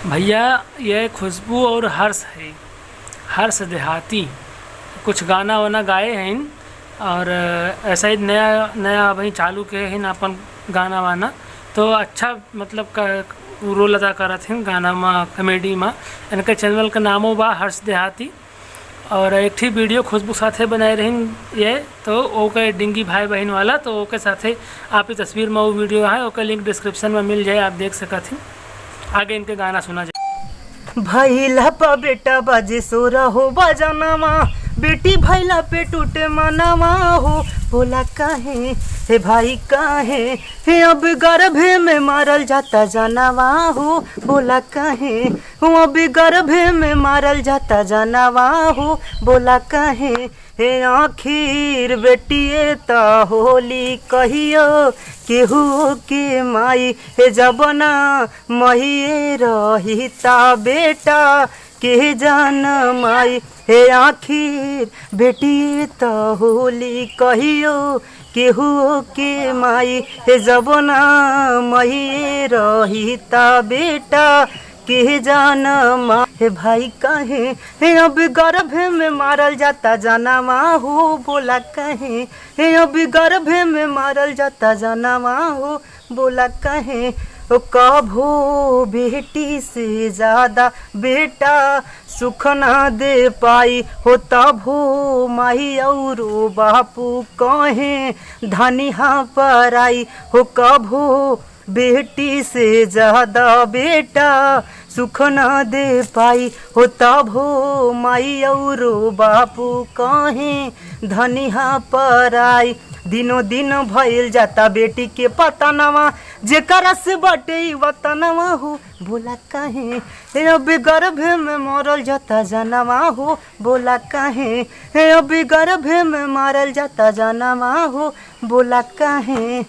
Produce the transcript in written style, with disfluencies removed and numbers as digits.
भैया ये खुशबू और हर्ष है, हर्ष देहाती कुछ गाना वाना गाए हैं और ऐसा ही नया नया अभी चालू के हैं अपन गाना वाना। तो अच्छा मतलब का रोल अदा करत हैं गाना मा, कॉमेडी मा। इनके चैनल का नामो बा हर्ष देहाती। और एक ठी वीडियो खुशबू साथे बनाए रहीन ये, तो ओके डिंगी भाई बहन वाला, तो ओके साथे आप ही तस्वीर में वो वीडियो है, ओके लिंक डिस्क्रिप्शन में मिल जाए, आप देख सकत हैं। आगे इनके गाना सुना जाए। भैला पा बेटा बाजे सोरा हो बजनवा, बेटी भैला पे टूटे मनवा हो। बोला काहे हे भाई काहे हे अब गर्भे में मारल जाता जानवा हो। बोला काहे हो अब गर्भे में मारल जाता जानवा हो। बोला काहे हे आखिर बेटिए त होली कहियो केहू के माई। हे जबना महिए रही ता बेटा के जान माई। हे आखिर बेटी त होली कहियो केहू के माई। हे जबना महिए रही ता बेटा के जान मा। हे भाई काहे हे अब गर्भ में मारल जाता जानवा हो। बोला काहे हे अब गर्भ में मारल जाता जानवा हो। बोला काहे ओ कभो बेटी से ज्यादा बेटा सुख ना दे पाई हो। तभो माई औरो बापू कहे धनिहा पर आई हो। कभो बेटी से ज्यादा बेटा सुख ना दे पाई हो। तभो माई औरो बापू कहे धनिहा पर आई। दिनो दिन भइल जाता बेटी के पतनवा, जेकरा से बटे ई वतनवा हो। बोला काहे हे अब गर्भ में मरल जाता जानवा हो। बोला काहे हे अब गर्भ में मारल जाता जानवा हो। बोला काहे।